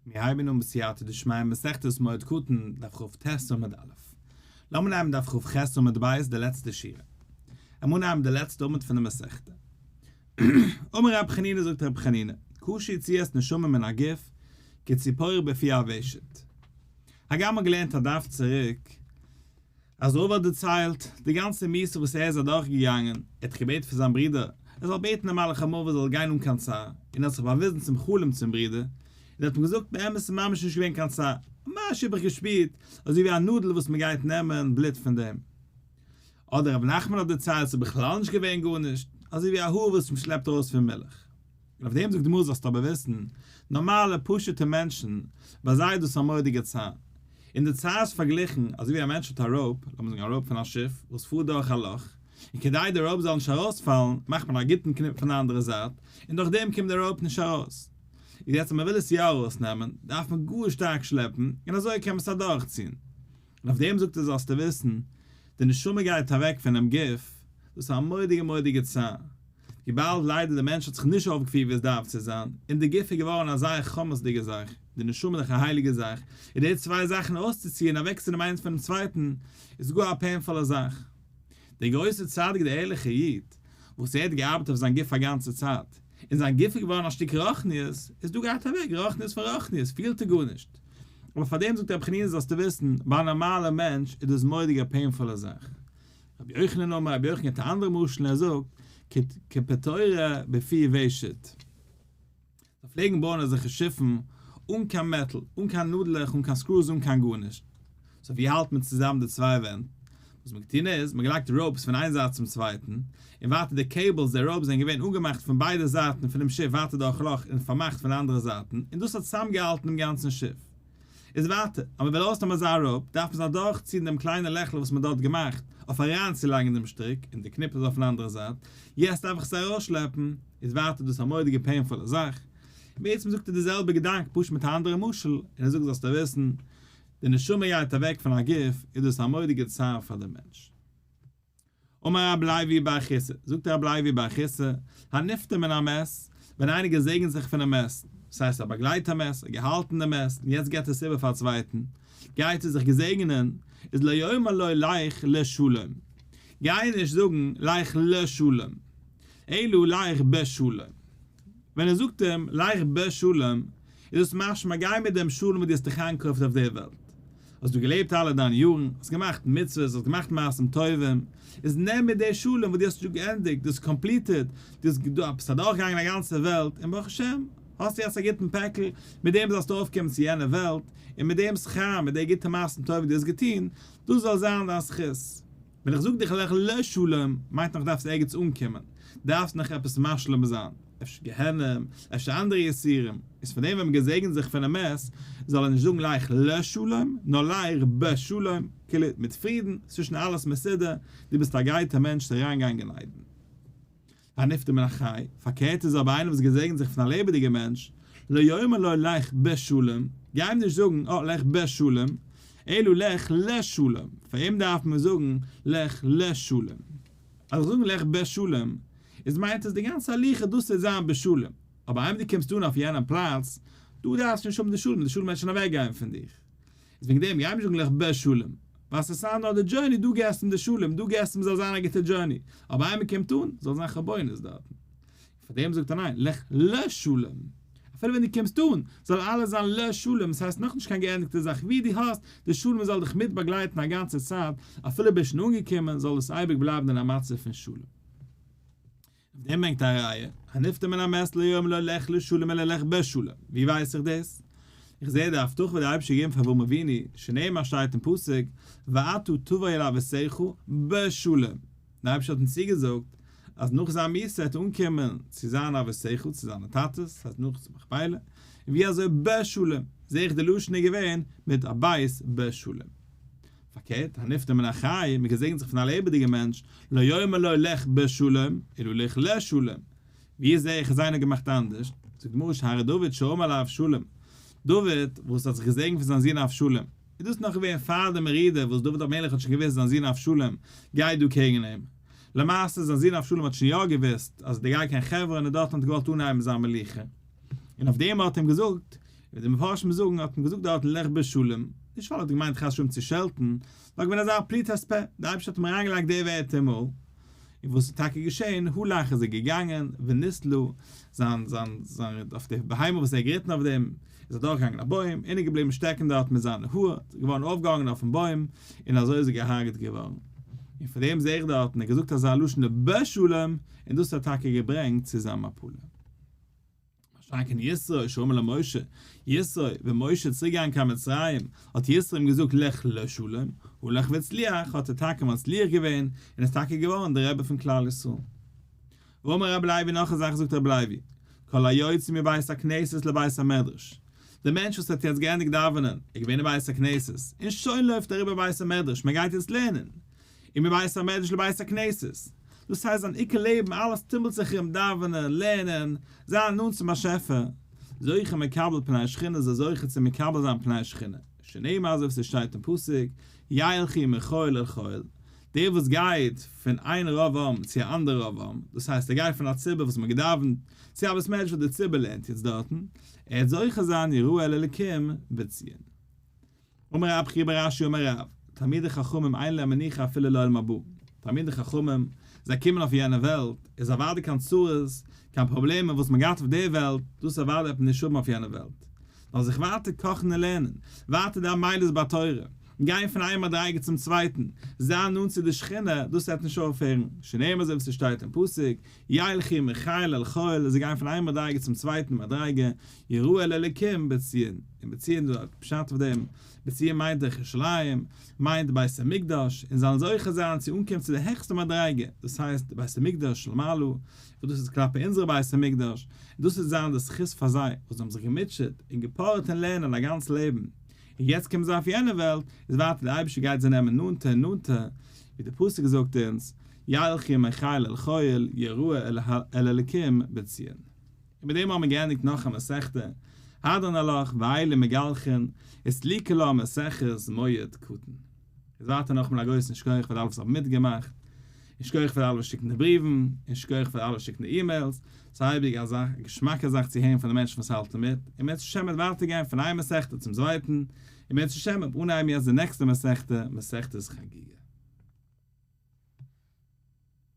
מיר הייבן אן בסייעתא דשמיא מסכת מועד קטן, דף כט עמוד א'. לאמיר נעמען דף כח עמוד ב' די לעצטע שורה. לאמיר נעמען די לעצטע עמוד פון די מסכתא. אמר רבי חנינא זאגט רבי חנינא, קשה יציאת נשמה מן הגוף כציפור בפי הוושט. הגם מ'האט געלערנט א דף צוריק אז רבא האט דערציילט די גאנצע מעשה וואס ער איז אדורך געגאנגען, ער האט געבעטן פון זיין ברודער ער זאל בעטן דעם מלאך המוות זאל גיין אן קיין צער, און ער האט זיך באוויזן צום חלום צום ברודער, און ער האט אים געזאגט באמת איז ממש נישט געווען קיין צער, ממש האב איך געשפירט אזוי ווי א נאדל וואס מען גייט נעמען בלוט פון דעם. אדער רב נחמן האט דערציילט ס'איז בכלל נישט געווען גארנישט, אזוי ווי א האר וואס מען שלעפט ארויס פון מילך. און אויף דעם זאגט די גמרא זאלסטו אבער וויסן, נארמאלע פשוטע מענטשן, ביי זיי איז דאס א מורא'דיגע צער. און די צער איז פארגליכן אזוי ווי א מענטש האט א rope, לאמיר זאגן א rope פון א שיף, וואס פארט דורך א לאך, און כדי די rope זאל נישט ארויספאלן, מאכט מען א גוטן קניפ פון די אנדערע זייט, און דורך דעם קומט די rope נישט ארויס. איז יעצט אז מען וויל עס יא ארויסנעמען, דארף מען גאר שטארק שלעפן, און אזוי קען מען עס אדורכציען. און אויף דעם זאגט ער זאלסטו וויסן, די נשמה גייט אוועק פונעם גוף, דאס איז א מורא'דיגע מורא'דיגע צער, וויבאלד ליידער דער מענטש האט זיך נישט אויפגעפירט ווי עס דארף צו זיין, און די גוף איז געווארן א זייער חמס'דיגע זאך, די נשמה איז דאך א הייליגע זאך, און די צוויי זאכן אויסצוציען און אוועקצונעמען איינס פונעם צווייטן, איז גאר א painful ע זאך. דער גרויסער צדיק דער ערליכער איד, וואס ער האט געארבעט אויף זיין גוף א גאנצע צייט, און זיין גוף איז געווארן א שטיק רוחניות, איז דא גייט אוועק רוחניות פון רוחניות, פילט ער גארנישט. אבער פאר דעם זאגט רבי חנינא זאלסטו וויסן, ביי א נארמאלער מענטש איז דאס מורא'דיג א painful ע זאך. רבי יוחנן אמר, רבי יוחנן געבט א אנדערע משל און ער זאגט, כפתורא בפי ושט. זיי פלעגן בויען אזעלכע שיפן אן קיין מעטאל, אן קיין נאדלעך, אן קיין screws, אן קיין גארנישט. so ווי האלט מען צוזאם די צוויי ווענט? וואס מען געטון איז, מען געלייגט ropes פון איין זייט צום צווייטן, און ווייטער די cables, די ropes זענען געווען אנגעמאכט פון ביידע זייטן פונעם שיף ווייטער דורך לאך און פארמאכט פון די אנדערע זייטן, און דאס האט צוזאמגעהאלטן דעם גאנצן שיף. איז ווייטער, אז מען וויל ארויסנעמען אזא rope, דארף מען זיך אדורכציען דעם קליינע לעכל וואס מען האט דארט געמאכט, אויף אריינצולייגן דעם שטריק, און די קניפ איז אויפן אנדערע זייט, יעצט דארף איך עס ארויסשלעפן, איז ווייטער דאס א מורא'דיגע painful ע זאך. בעצם זאגט ער די זעלבע געדאנק פשוט מיט א אנדערע משל, און ער זאגט זאלסטו וויסן, די נשמה גייט אוועק פון א גוף, איז דאס א מורא'דיגע צער פאר דעם מענטש. אמר רב לוי בר חסא, זאגט רב לוי בר חסא, הנפטר מן המת, ווען איינער געזעגנט זיך פונעם מת, דאס הייסט ער באגלייט א מת, ער האט געהאלטן דעם מת, און יעצט געבט ער עס איבער פאר א צווייטן, גייט ער זיך געזעגענען, איז לא יאמר לו לך לשלום, גיי נישט זאגן לך לשלום, אלא לך בשלום. ווען ער זאגט אים לך בשלום, איז דאס משמע גיי מיט דעם שלום וואס דו האסט דיך איינגעקויפט אויף דער וועלט. האסט דא געלעבט אלע דיינע יארן, האסט געמאכט מצוות, האסט געמאכט מעשים טובים, איז נעם מיט די שלום וואס דו האסט געענדיגט, דו האסט completed, דו האסט ביסט אדורכגעגאנגען א גאנצע וועלט, און ברוך השם, האסטו יעצט א גוטן פעקל, מיט דעם זאלסטו אויפקומען צו יענע וועלט, און מיט דעם שכר, מיט די גוטע מעשים טובים וואס דו האסט געטון, דאס זאל זיין דיין זכות. ווען איך זאג דיך לך לשלום, מיינט נאך דארפסט ערגעץ אנקומען, דארפסט נאך עפעס משלים זיין, אפשר גיהנום, אפשר אנדערע יסורים, איז פון דעם ווען מען געזעגנט זיך פונעם מת, זאל ער נישט זאגן לך לשלום, נאר לך בשלום, כאילו מיט פרידן, ס'איז שוין אלעס מסודר, דו ביסט א גרייטער מענטש צו אריינגיין גן עדן. הנפטר מן החי, פארקערט איז אבער איינער וואס געזעגנט זיך פון א לעבעדיגער מענטש, לא יאמר לו לך בשלום, גיי אים נישט זאגן, אה, לך בשלום, אלא לך לשלום, פאר אים דארף מען זאגן לך לשלום. אז איך זאג לך בשלום, איז מיינט עס די גאנצע הליכה דאס וועט זיין בשלום, אבער איינמאל דו קומסט אן אויף יענעם פלאץ, דא דארפסטו נישט האבן די שלום, די שלום וועט שוין אוועקגיין פון דיך. איז וועגן דעם גיי נישט זאגן לך בשלום, ווייל ס'איז סיי נאר די journey, דו געסט אים די שלום, דו געסט אים זאל זיין א גוטע journey, אבער איינמאל קומט אן, זאל זיין חרבונות דארטן. פאר דעם זאגט ער ניין, לך לשלום. אפילו ווען דו קומסט אן, זאל אלעס זיין לשלום, עס הייסט נאכנישט קיין געענדיגטע זאך, ווי דו האסט, די שלום זאל דיך מיט באגלייטן א גאנצע צייט, אפילו ביסט שוין אנגעקומען, זאל עס אייביג בלייבן אין א מצב פון שלום. אויף דעם ברענגט א ראיה, הנפטר מן המת לא יאמר לו לך לשלום אלא לך בשלום, ווי ווייס איך דאס? איך זעה די הבטחה וואס דער אייבערשטער האט געגעבן פאר אברהם אבינו, שנאמר שטייט אין פסוק, ואתה תבוא אל אבותיך בשלום, דער אייבערשטער האט אים צוגעזאגט אז נאך זיין מיתה וועט ער אנקומען צו זיינע אבותיך, צו זיינע טאטעס, דאס הייסט נאך צום מכפלה, און ווי אזוי בשלום, זעה איך די לשון איז געווען מיט א בית בשלום. פארקערט, הנפטר מן החי, מען געזעגנט זיך פון א לעבעדיגע מענטש, לא יאמר לו לך בשלום, אלא לך לשלום. ווי זעה איך אז איינער האט געמאכט אנדערש? זאגט די גמרא שהרי דוד שאמר לאבשלום, דוד וואס האט זיך געזעגנט פון זיין זון אבשלום, איז דאס נאך געווען פאר די מרידה וואס דוד המלך האט שוין געוואוסט זיין זון אבשלום גייט דא קעגן אים. למעשה זיין זון אבשלום האט שוין יא געוואוסט אז ער גייט קיין חברון און דארטן האט ער געוואלט אנהייבן זיין מלוכה. און אויף דעם האט אים געזאגט. ווי די מפרשים זאגן האט מען געזאגט דארטן לך בשלום, נישט ווייל ער האט געמיינט חס ושלום צו שעלטן, נאר געווען אזא פליטת פה, דער אייבערשטער האט אים אריינגעלייגט די ווערטער אין מויל, און וואס איז טאקע געשען, הלך איז ער געגאנגען, ונתלה, זיין זיין זיין אויף די בהמה וואס ער האט געריטן אויף דעם, איז אדורכגעגאנגען א בוים, און איז געבליבן שטעקן דארט מיט זיינע האר, איז געווארן אויפגעהאנגען אויפן בוים, און אזוי איז ער געהארגעט געווארן. און פון דעם זעה איך דארטן, ער האט געזאגט אזא לשון בשלום, און דאס האט טאקע געברענגט צו זיין מפלה. מה שאין כן יתרו שאמר למשה, יתרו, ווען משה איז צוריק געגאנגען קיין מצרים, האט יתרו אים געזאגט לך לשלום, הלך והצליח, האט ער טאקע מצליח געווען, און איז טאקע געווארן דער רבי פון כלל ישראל. ואמר רבי לוי נאך א זאך זאגט רבי לוי, כל היוצא מבית הכנסת לבית המדרש, דער מענטש וואס האט יעצט געענדיגט דאווענען, איז געווען אין בית הכנסת, און שוין לויפט אריבער בית המדרש, מען גייט יעצט לערנען, און מבית המדרש לבית הכנסת, דאס הייסט זיין עיקר לעבן אלעס טומלט זיך ארום דאווענען, לערנען, זיין נאנט צום באשעפער, זוכה מקבל פני שכינה איז ער זוכה צו מקבל זיין פני שכינה, שנאמר אזוי ווי ס'שטייט אין פסוק, ילכו מחיל אל חיל, דער וואס גייט פון איין רוב עם צו א אנדער רוב עם, דאס הייסט ער גייט פון א ציבור וואס מ'האט געדאווענט, צו א בית מדרש וואס דער ציבור לערנט יעצט דארטן, ער וועט זוכה זיין יראה אל אלקים בציון. אמר רב חייא בר אשי אמר רב, תלמידי חכמים אין להם מנוחה אפילו לעולם הבא, תלמידי חכמים, זיי קומען אויף יענע וועלט, איז אוודאי קיין צרות, קיין פראבלעמען וואס מען געהאט אויף די וועלט, דאס אוודאי וועט מען נישט האבן אויף יענע וועלט. נאר זיך ווייטער קאכן און לערנען, ווייטער די עמלות בתורה, גיין פון איין מדריגה צום צווייטן, זיין נאנט צו די שכינה, דאס וועט נישט אויפהערן, שנאמר אזוי ווי ס'שטייט אין פסוק, ילכו מחיל אל חיל, זיי גייען פון איין מדריגה צום צווייטן מדריגה, יראו אל אלקים בציון, און בציון דא האט פשט אויף דעם, בציון מיינט דאך ירושלים, מיינט בית המקדש, און זאלן זוכה זיין צו אנקומען צו די העכסטע מדריגה, דאס הייסט די בית המקדש של מעלה, וואס דאס איז כלפי אונזערע בית המקדש, און דאס וועט זיין די זכות פאר זיי, וואס זיי האבן זיך געמוטשעט און געפארעט אין לערנען א גאנץ לעבן, און יעצט קומען זיי אויף יענע וועלט, איז ווייטער די אייבערשטער גייט זיי נעמען נאנטער און נאנטער, ווי די פסוק זאגט אונז, ילכו מחיל אל חיל, יראו אל אלקים בציון. און מיט דעם האבן מיר געענדיגט נאך א מסכתא, הדרן עלך ואלו מגלחין, וסליקא לה מסכת מועד קטן. איז ווייטער נאכאמאל א גרויסן שכוח פאר די אלע וואס האבן מיטגעמאכט, און שכוח פאר די אלע וואס שיקן די בריוון, און שכוח פאר די אלע וואס שיקן די emails, ס'איז אייביג א זאך, א געשמאקע זאך צו הערן פון די מענטשן וואס האלטן מיט, און אם ירצה השם וועט ווייטער גיין פון איין מסכתא צום צווייטן, און אם ירצה השם וועט אנהייבן יעצט די נעקסטע מסכתא, מסכת חגיגה.